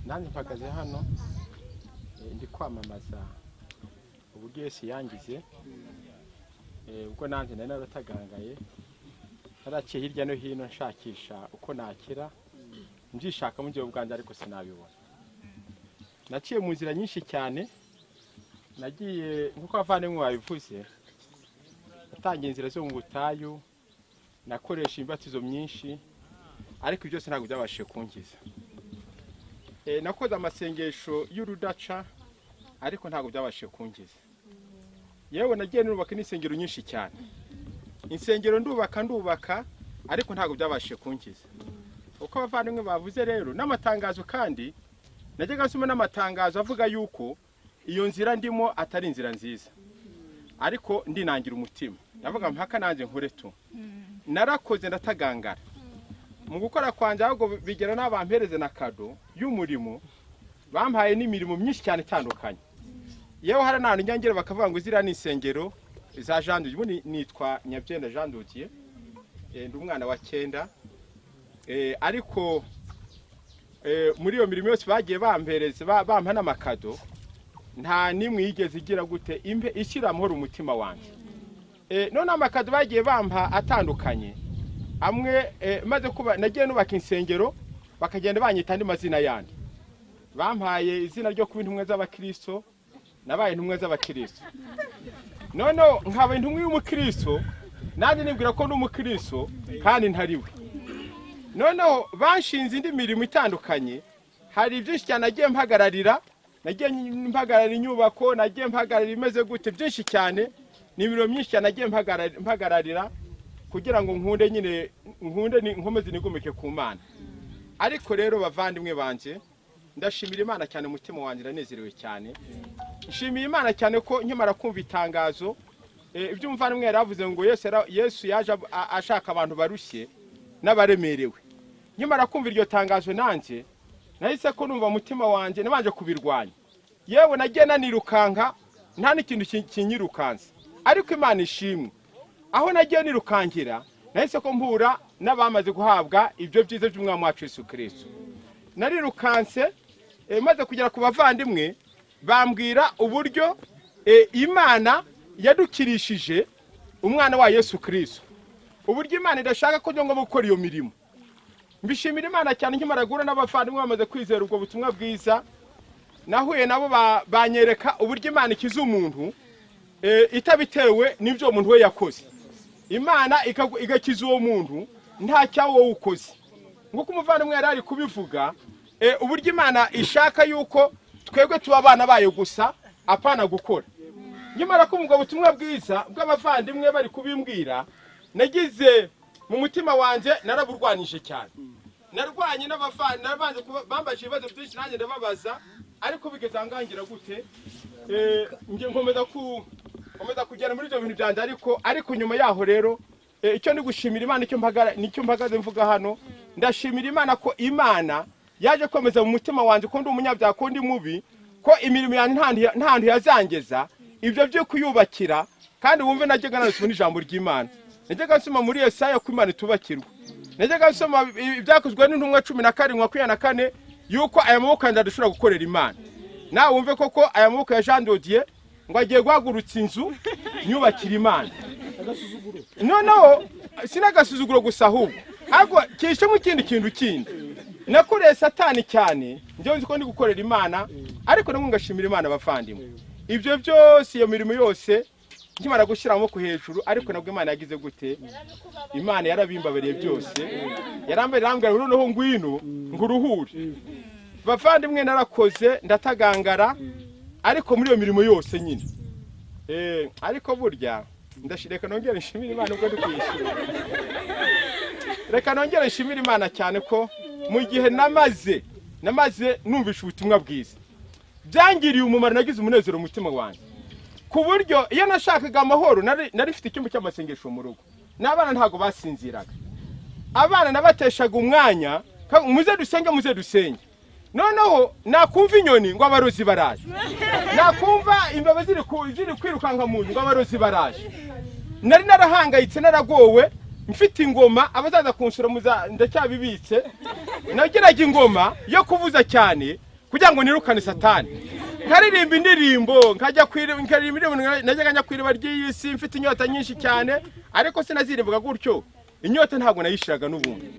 Nanjye mpagaze hano, ndi kwamamaza uburyo Yesu yangize. Ubwo nanjye nari naratagangaye, naraciye hirya no hino nshakisha uko nakira, mbyishaka mu gihe ubwanjye, ariko sinabibona. Naciye mu nzira nyinshi cyane, nagiye nk'uko abavandimwe babivuze, natangiye inzira zo mu butayu, nakoresha imibatizo myinshi, ariko byose ntabwo byabashije kunkiza. Nakoze amasengesho y'urudaca, ariko ntabwo byabashije kunkiza. Yewe, nagiye nubaka n'insengero nyinshi cyane, insengero ndubaka, ndubaka, ariko ntabwo byabashije kunkiza. Uko abavandimwe bavuze rero n'amatangazo, kandi najyaga nsoma n'amatangazo avuga yuko iyo nzira ndimo atari inzira nziza, ariko ndinangira umutima, ndavuga mpaka nanjye nkore tu. Narakoze, ndatagangara mu gukora kwanjye, ahubwo bigera n'abampereze na kado y'umurimo, bampaye n'imirimo myinshi cyane itandukanye. Yewe, hari n'ahantu njya ngera bakavuga ngo ziriya ni insengero za Jean de Dieu. Ubundi nitwa Nyabyenda Jean de Dieu, ndi umwana wa cyenda. Ariko muri iyo mirimo yose bagiye bampereza, bampa n'amakado, nta n'imwe yigeze igira gute impe ishyira amahoro umutima wanjye. None amakado bagiye bampa atandukanye amwe, maze kuba nagiye nubaka insengero, bakagenda banyita andi mazina yandi. Bampaye izina ryo kuba intumwa z'abakristo, nabaye intumwa z'abakristo. Noneho nkaba intumwa y'umukristo, nanjye nibwira ko ndi umukristo kandi ntari we. Noneho banshinze indi mirimo itandukanye, hari byinshi cyane nagiye mpagararira, nagiye mpagararira inyubako, nagiye mpagararira imeze gute, byinshi cyane, ni imirimo myinshi cyane nagiye mpagararira kugira ngo nkunde nyine, nkunde nkomeze nigomeke ku Mana. Ariko rero bavandimwe banje, ndashimira Imana cyane, umutima wanjye uranezerewe cyane. Nshimiye Imana cyane ko nkimara kumva itangazo, ibyo umuvandimwe yari avuze ngo Yesu yaje ashaka abantu barushye n'abaremerewe. Nkimara kumva iryo tangazo, nanjye nahise ko numva umutima wanjye nabanje kubirwanya. Yewe, nagiye nanirukanka nta n'ikintu kinyirukansa, ariko Imana ishimwe, aho nagiye nirukankira nahise ko mpura n'abamaze guhabwa ibyo byiza by'Umwami wacu Yesu Kirisito. Narirukanse, maze kugera ku bavandimwe, bambwira uburyo Imana yadukirishije umwana wa Yesu Kirisito, uburyo Imana idashaka ko ngomba gukora iyo mirimo. Mbishimira Imana cyane. Nkimara guhura n'abavandimwe bamaze kwizera ubwo butumwa bwiza, nahuye nabo, banyereka uburyo Imana ikiza umuntu itabitewe n'ibyo uwo muntu we yakoze. Imana igakiza uwo muntu nta cyawo wowe ukoze, nk'uko umuvandimwe yari ari kubivuga, uburyo Imana ishaka yuko twebwe tuba abana bayo gusa, apana gukora. Nyamara kumva ubwo butumwa bwiza bw'abavandimwe bari kubimbwira, nagize mu mutima wanjye naraburwanije cyane. Narwanye n'abavandimwe, nabanje bambaje ibibazo byinshi, nanjye ndababaza, ariko bigeze ahangaha ngira gute, njye nkomeza kugera muri ibyo bintu byanjye. Ariko nyuma yaho rero, icyo ndi gushimira Imana, icyo mpagara nicyo mpagaze mvuga hano, ndashimira Imana ko Imana yaje kwemeza mu mutima wanjye ko ndi umunyabyaha, ko ndi mubi, ko imirimo yanjye nta hantu yazangeza, ibyo byo kuyubakira. Kandi wumve, najyaga nanasoma n'ijambo ry'Imana, najyaga nsoma muri Yesaya ko Imana itubakirwa, najyaga nsoma Ibyakozwe n'Intumwa 17:24, yuko aya maboko yanjye adashobora gukorera Imana. Nawe wumve koko, aya maboko ya Jean de Dieu ngo agiye guhagurutsa inzu nyubakira Imana. Noneho si n'agasuzuguro gusa, ahubwo kishemo ikindi kintu kindi, nakoreye Satani cyane, njyewe nzi ko ndi gukorera Imana, ariko nabwo ngashimira Imana. Abavandimwe, ibyo byose, iyo mirimo yose, nkimara gushyira amaboko hejuru, ariko nabwo Imana yagize gute? Imana yarabimbabariye byose, yarambariye, irambwira ngo noneho ngwino nguruhure. Bavandimwe, narakoze, ndatagangara, ariko muri iyo mirimo yose nyine, ariko burya reka nongere nshimire Imana, ubwo ndi kuyishimira, reka nongere nshimire Imana cyane ko mu gihe namaze numvisha ubutumwa bwiza, byangiriye umumaro. Nagize umunezero mu mutima wanjye, ku buryo iyo nashakaga amahoro, nari mfite icyumba cy'amasengesho mu rugo, n'abana ntabwo basinziraga. Abana nabateshaga umwanya, muze dusenge, muze dusenge. Noneho nakumva inyoni ngo abarozi baraje, nakumva imbeba ziri kwirukanka mu nzu ngo abarozi baraje. Nari narahangayitse, naragowe. Mfite ingoma, abazaza kunsura ndacyabibitse. Nagiraga ingoma yo kuvuza cyane kugira ngo nirukane Satani, nkaririmba indirimbo, nkajya nkaririmba indirimbo. Najyaga njya ku iriba ry'iyi si mfite inyota nyinshi cyane, ariko sinazirimbaga gutyo, inyota ntabwo nayishiraga. N'ubundi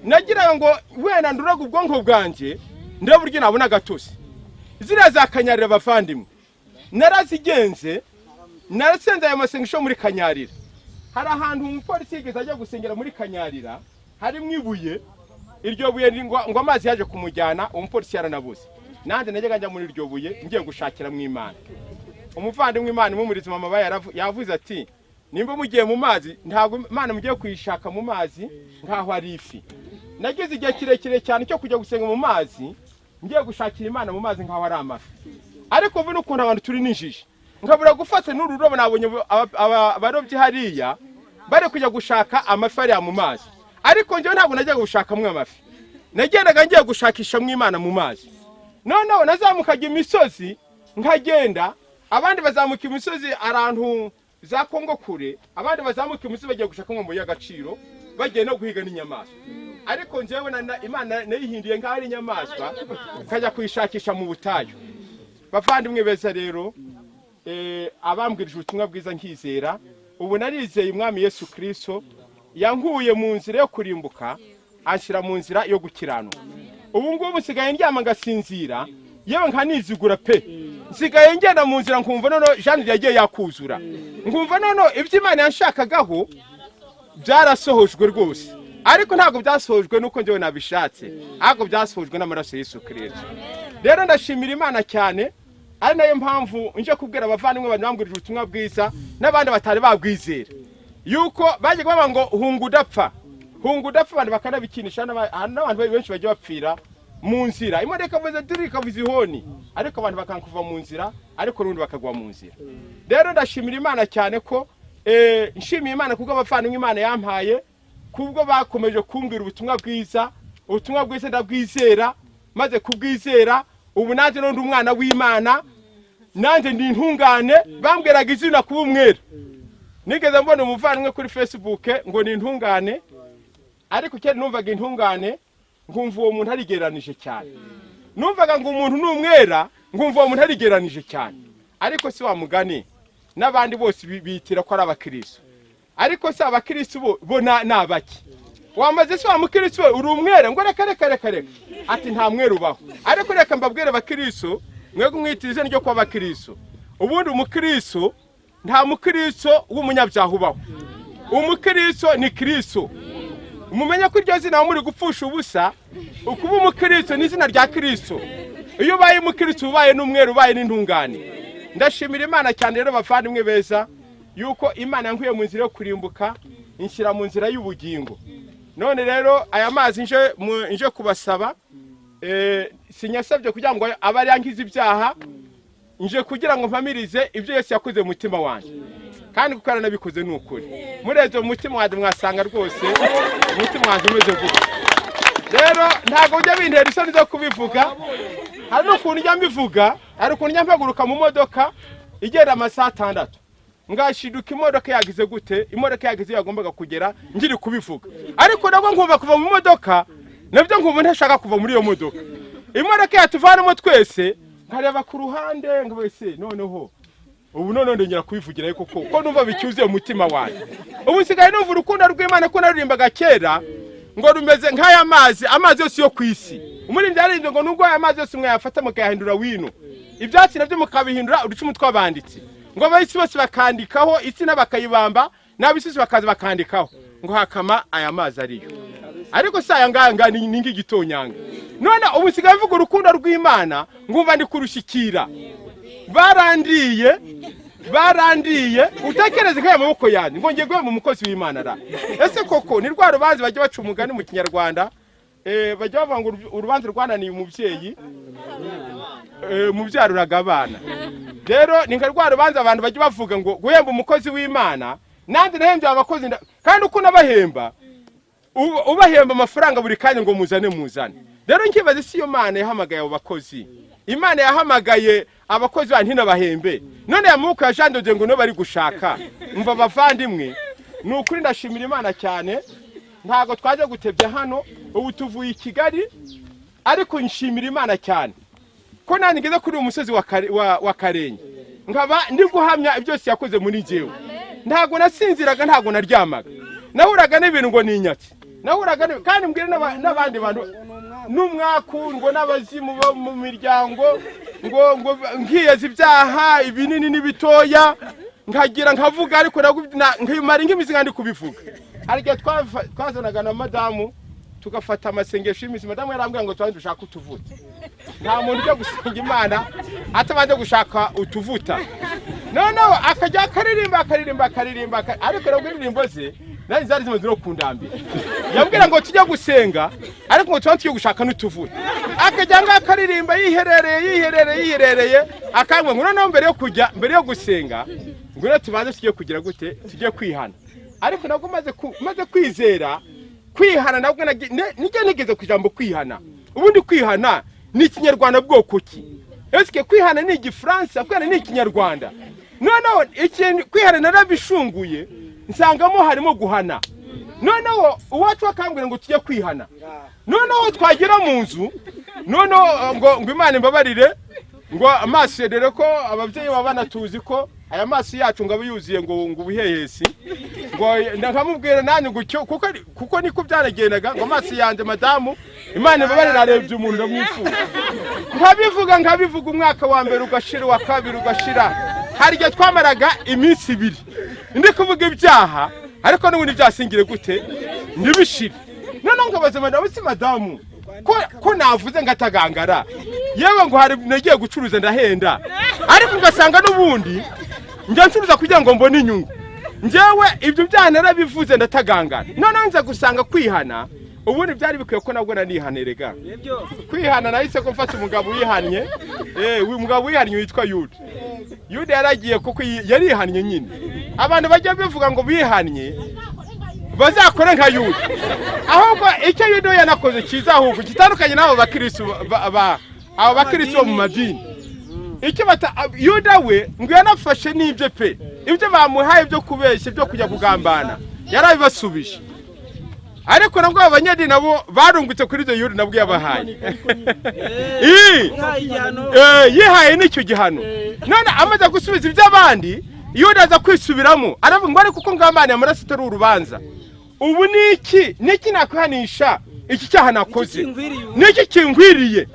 nagira ngo wenda nduraga ubwonko bwanjye, ndebe uburyo nabona agatose. Ziriya za Kanyarira, abavandimwe, narazigenze, narasenze ayo masengesho muri Kanyarira. Hari ahantu umupolisi yigeze ajya gusengera muri Kanyarira, harimo ibuye. Iryo buye ngo amazi yaje kumujyana, umupolisi yaranabuze. Nanjye najyaga njya muri iryo buye ngiye gushakira mu Imana. Umuvandimwe, Imana imumuriza, mama yavuze ati: "Nimba mugiye mu mazi, ntabwo Imana mugiye kuyishaka mu mazi nk'aho ari ifi." Nagize igihe kirekire cyane cyo kujya gusenga mu mazi, ngiye gushakira Imana mu mazi nk'aho ari amafi. Ariko ubu n'ukuntu abantu turi n'injiji, nkabura gufata n'uru rurobo. Nabonye abarobyi hariya bari kujya gushaka amafi hariya mu mazi, ariko njyewe ntabwo najyaga gushakamo amafi, nagendaga ngiye gushakishamo Imana mu mazi. Noneho nazamukaga imisozi nkagenda, abandi bazamuka imisozi ahantu za Kongo kure, abandi bazamuka imisozi bagiye gushaka amabuye y'agaciro, bagiye no guhiga n'inyamaswa. Ariko njyewe Imana nayihinduye nk'aho ari inyamaswa, nkajya kuyishakisha mu butayu. Bavandimwe beza rero, abambwirije ubutumwa bwiza nkizera, ubu narizeye Umwami Yesu Kirisito. Yankuye mu nzira yo kurimbuka, anshyira mu nzira yo gukiranuka. Ubu ngubu nsigaye ndyama ngasinzira, yewe nkanizigura pe. Nsigaye ngenda mu nzira nkumva noneho Jean yagiye yakuzura, nkumva noneho ibyo Imana yanshakagaho byarasohojwe rwose. Ariko ntabwo byasohojwe nuko njyewe nabishatse, ahubwo byasohojwe n'amaraso Yesu Kirisito. Rero ndashimira Imana cyane, ari nayo mpamvu nje kubwira abavandimwe banjye bambwirije ubutumwa bwiza n'abandi batari babwizera, yuko bajyaga bavuga ngo "Hunga udapfa, hunga udapfa", abantu bakanabikinisha. N'abantu benshi bajya bapfira mu nzira. Imodoka ikavuza diri, ikavuza ihoni, ariko abantu bakanga kuva mu nzira, ariko n'ubundi bakagwa mu nzira. Rero ndashimira Imana cyane ko nshimiye Imana kubwo abavandimwe Imana yampaye, kubwo bakomeje kumbwira ubutumwa bwiza. Ubutumwa bwiza ndabwizera. Maze kubwizera, ubu nanjye n'undi umwana w'Imana, nanjye ndi intungane. Bambwiraga izina kuba umwera. Nigeze mbona umuvandimwe kuri Facebook ngo ni intungane, ariko kera numvaga intungane nkumva uwo muntu arigereranije cyane. Numvaga ngo umuntu ni umwera, nkumva uwo muntu arigereranije cyane. Ariko si wa mugani n'abandi bose bitira ko ari abakristo, ariko si abakristo bo ni abaki? Wamaze se wa mukristo we, uri umwere? Ngo reka reka reka reka, ati nta mwere ubaho. Ariko reka mbabwire abakristo, mwebwe mwitira izina ryo kuba abakristo, ubundi umukristo, nta mukristo w'umunyabyaha ubaho. Umukristo ni Kristo. Mumenye ko iryo zina muri gupfusha ubusa. Ukuba umukristo ni izina rya Kristo. Iyo ubaye umukristo, ubaye n'umweru, ubaye n'intungane. Ndashimira Imana cyane rero, bavandimwe beza, yuko Imana yankuye mu nzira yo kurimbuka, inshyira mu nzira y'ubugingo. None rero aya mazi nje kubasaba, sinyasabye kugira ngo abe ari yangize ibyaha. Nje kugira ngo mpamirize ibyo Yesu yakoze mu mutima wanjye, kandi kuko yaranabikoze ni ukuri. Murebye mu mutima wanjye mwasanga rwose umutima wanjye umeze gutya. Rero ntabwo ujya bintera isoni zo kubivuga. Hari n'ukuntu njya mbivuga, hari ukuntu njya mpaguruka mu modoka igenda amasaha 6, ngashiduka imodoka yagize gute, imodoka yagize iyo yagombaga kugera ngiri kubivuga. Ariko nabwo nkumva kuva mu modoka nabyo nkumva ntashaka kuva muri iyo modoka. Imodoka yatuvanamo twese, nkareba ku ruhande ngo ese noneho ubu noneho ndongera kubivugira, ariko ko numva bicyuzuye umutima wanjye. Ubu nsigaye numva urukundo rw'Imana ko naririmbaga kera ngo rumeze nk'aya mazi, amazi yose yo ku isi. Umuririmbyi yaririmbye ngo nubwo aya mazi yose mwayafata mukayahindura wino, ibyatsi nabyo mukabihindura uducumu tw'abanditsi, ngo abahisi bose bakandikaho itsina bakayibamba, n'abisi bakaza bakandikaho, ngo hakama aya mazi ariyo. Ariko si aya ngaya ngaya ni ng'igitonyanga. None ubu nsigaye mvuga urukundo rw'Imana ngumva ndi kurushyikira. Barandiye, barandiye. Utekereze nk'aya maboko yanjye ngo ngiye guhemba umukozi w'Imana ra! Ese koko ni rwa rubanza bajya baca umugani mu Kinyarwanda, bajya bavuga ngo urubanza rwananiye umubyeyi, umubyaro uraga abana. Rero ni nka rwa rubanza abantu bajya bavuga ngo guhemba umukozi w'Imana. Nanjye nahembye aba bakozi, kandi uko unabahemba, ubahemba amafaranga buri kanya ngo muzane muzane. Rero nkibaza isi, iyo Mana yahamagaye abo bakozi, Imana yahamagaye abakozi bayo ntinabahembe, none ya maboko ya Jean de Dieu ngo niyo bari gushaka. Mva abavandimwe. Ni ukuri ndashimira Imana cyane. Ntabwo twaje gutebya hano, ubu tuvuye i Kigali, ariko nshimira Imana cyane ko nanjye ngeze kuri uyu musozi wa Karenge, nkaba ndi guhamya byose yakoze muri njyewe. Ntabwo nasinziraga, ntabwo naryamaga, nahuraga n'ibintu ngo ni inyatsi, nahuraga kandi mbwire n'abandi bantu n'umwaku ngo n'abazimu bo mu miryango, ngo nkiyeza ibyaha ibinini n'ibitoya, nkagira nkavuga, ariko nkimara nk'imizi ndi kubivuga. Hari igihe twazanaga na madamu tugafata amasengesho y'iminsi. Madamu yarambwira ngo tubanze dushake utuvuta. Nta muntu ujya gusenga Imana atabanje gushaka utuvuta. Noneho akajya akaririmba, akaririmba, akaririmba, ariko nabwo indirimbo ze nanjye zari zimaze no kundambira. Yambwira ngo tujye gusenga, ariko ngo tubanze tujye gushaka n'utuvuta. Akajya ngo akaririmba yiherereye, yiherereye, yiherereye, akambwira ngo noneho mbere yo kujya, mbere yo gusenga, ngwino tubanze tujye kugira gute, tujye kwihana. Ariko nabwo maze kwizera, kwihana nabwo nijya nigeze ku ijambo kwihana. Ubundi kwihana ni ikinyarwanda bwoko ki? Ese kwihana ni igifaransa? Kwihana ni ikinyarwanda? Noneho ikintu kwihana narabishunguye, nsangamo harimo guhana. Noneho uwacu akambwira ngo tujye kwihana, noneho twagera mu nzu, noneho ngo Imana imbabarire, ngo amaso, dore ko ababyeyi baba banatuzi ko aya maso yacu ngo abe yuzuye ngo ubuhehesi, ngo nkamubwira nanjye ngo icyo, kuko niko byaragendaga, ngo amaso yanjye, madamu, Imana imbabarire, arebye umuntu ndamwifuza. Nkabivuga, nkabivuga, umwaka wa mbere ugashira, uwa kabiri ugashira. Hari igihe twamaraga iminsi 2 ndi kuvuga ibyaha, ariko n'ubundi byasingire gute ntibishire. Noneho nkabaza madamu, si madamu, ko navuze ngatagangara, yewe ngo hari nagiye gucuruza ndahenda, ariko ugasanga n'ubundi njya ncuruza kugira ngo mbone inyungu. Njyewe ibyo byaha narabivuze ndatagangara. Noneho nza gusanga kwihana ubundi byari bikwiye ko nabwo nanihanerega kwihana. Nahise ko mfata umugabo wihannye, uyu mugabo wihannye witwa Yuda. Yuda yaragiye kuko yarihannye nyine. Abantu bajya bivuga ngo bihannye bazakore nka Yuda. Ahubwo icyo Yuda yanakoze cyiza, ahubwo gitandukanye n'abo bakristo abo bakristo bo mu madini, icyo bata Yuda we ngo yanafashe n'ibyo pe, ibyo bamuhaye byo kubeshya, byo kujya kugambana, yarabibasubije. Ariko nabwo abanyedini nabo barungutse kuri ibyo Yuda nabwo yabahaye. Yihaye n'icyo gihano. None amaze gusubiza iby'abandi, Yuda aza kwisubiramo, aravuga ngo ariko kuko ngambaniye amaraso atari urubanza, ubu niki niki nakwihanisha iki cyaha nakoze, niki kingwiriye?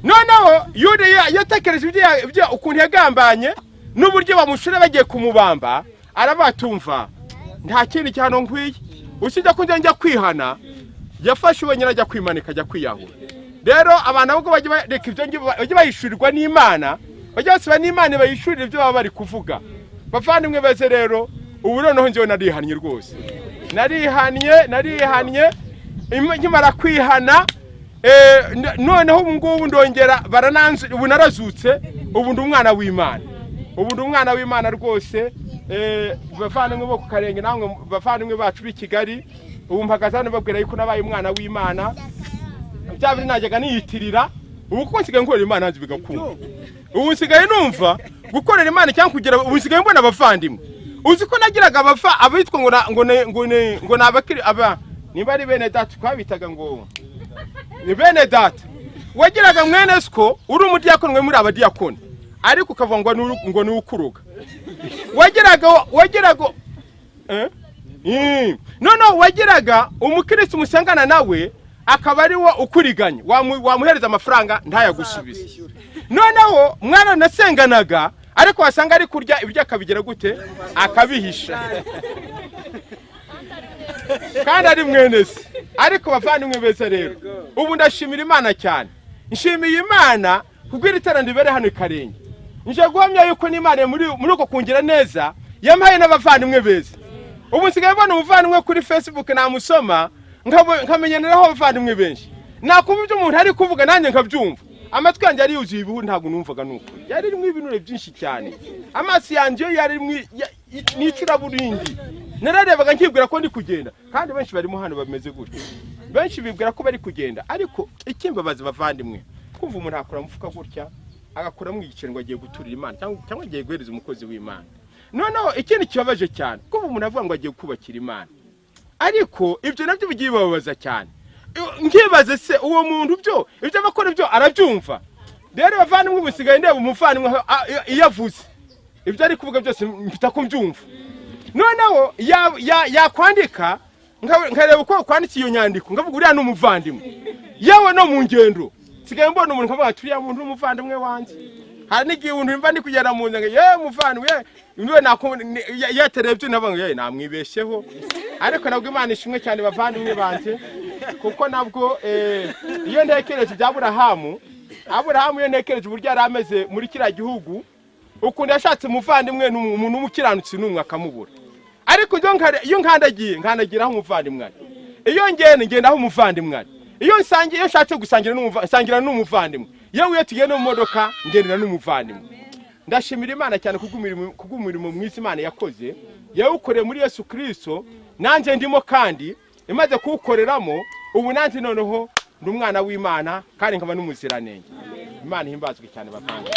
Noneho Yuda yatekereje ibyo ukuntu yagambanye n'uburyo bamushura bagiye kumubamba, arabatumva nta kindi gihano nkwiye usibye ko njya kwihana. Yafashe wenyine ajya kwimanika, ajya kwiyahura. Rero abantu ahubwo bajye bareka ibyo ngibyo, bajye bayishurirwa n'Imana, bajye basaba n'Imana bayishurire ibyo baba bari kuvuga. Bavandimwe beze rero, ubu noneho njyewe narihannye rwose, narihannye, narihannye. Nkimara kwihana, noneho ubu ngubu ndongera barananzu, ubu narazutse, ubu ndi umwana w'Imana, ubu ndi umwana w'Imana rwose. Bavandimwe bo ku Karenge, namwe bavandimwe bacu b'i Kigali, ubu mpagaze hano babwira yuko nabaye umwana w'Imana. Bya bindi najyaga niyitirira, ubu kuko nsigaye nkorera Imana nzi bigakunda. Ubu nsigaye numva gukorera Imana cyangwa kugira, ubu nsigaye mbona abavandimwe. Uzi ko nagiraga abava abitwa ngo na- ngo ne- ngo ne- ngo ni abakiri aba, nimba ari bene data, twabitaga ngo ni bene data. Wagiraga mwene siko uri umudiyakoni, mwe muri abadiyakoni, ariko ukavuga ngo ni ukuruga. Wagiraga eh? Noneho wagiraga umukristo musangana nawe akaba ari wo ukuriganya, wamuhereza amafaranga ntayagusubize. Noneho mwana nasenganaga, ariko wasanga ari kurya ibyo akabigira gute, akabihisha, kandi ari mwene se. Ariko bavandimwe beza rero, ubu ndashimira Imana cyane. Nshimiye Imana kubwira iteraniro ribere hano i Karenge. Nje guhamya yuko n'Imana muri uko kungira neza yampaye n'abavandimwe beza. Ubu nsigaye mbona umuvandimwe kuri Facebook, namusoma nkamenyaniraho abavandimwe benshi. Nakumva ibyo umuntu ari kuvuga nanjye nkabyumva. Amatwi yanjye yari yuzuye ibihu, ntabwo numvaga, nuko yari irimo ibinure byinshi cyane. Amaso yanjye yo yari n'icuraburindi, nararebaga nkibwira ko ndi kugenda. Kandi benshi barimo hano bameze gutyo, benshi bibwira ko bari kugenda. Ariko ikimbabaza bavandimwe, kumva umuntu akura mufuka gutya, agakuramo igiceri ngo agiye guturira Imana cyangwa agiye guhereza umukozi w'Imana. Noneho ikindi kibabaje cyane, kuba umuntu avuga ngo agiye kubakira Imana, ariko ibyo nabyo bigiye bibabaza cyane. Nkibaze se, uwo muntu byo ibyo aba akora byo arabyumva? Rero bavandimwe, ubu nsigaye ndeba umuvandimwe iyo avuze, ibyo ari kuvuga byose mpita kubyumva. Noneho yakwandika, nkareba uko kwanditse iyo nyandiko, nkavuga uriya ni umuvandimwe. Yewe, no mu ngendo nsigaye mbona umuntu nkavuga ati uriya muntu ni umuvandimwe wanjye. Hari n'igihe umuntu mva ndi kugenda mu nzu ngo yewe muvandimwe, yewe yatereye ibyo, navuga ngo yewe namwibeshyeho. Ariko nabwo Imana ishimwe cyane, bavandimwe banjye, kuko nabwo iyo ntekereje ibya Aburahamu, Aburahamu, iyo ntekereje uburyo yari ameze muri kiriya gihugu, ukuntu yashatse umuvandimwe, ni umuntu w'umukiranutsi n'umwe akamubura. Ariko iyo nkandagiye, nkandagira aho umuvandimwe ari. Iyo ngenda, ngenda aho umuvandimwe ari. Iyo nsangiye, iyo nshatse gusangira nsangira n'umuvandimwe. Yewe, iyo tugiye no mu modoka, ngendera n'umuvandimwe. Ndashimira Imana cyane kubw'umurimo mwiza Imana yakoze, yawukoreye muri Yesu Kirisito, nanjye ndimo, kandi imaze kuwukoreramo, ubu nanjye noneho ndi umwana w'Imana kandi nkaba n'umuziranenge. Imana ihimbazwe cyane, bavandimwe.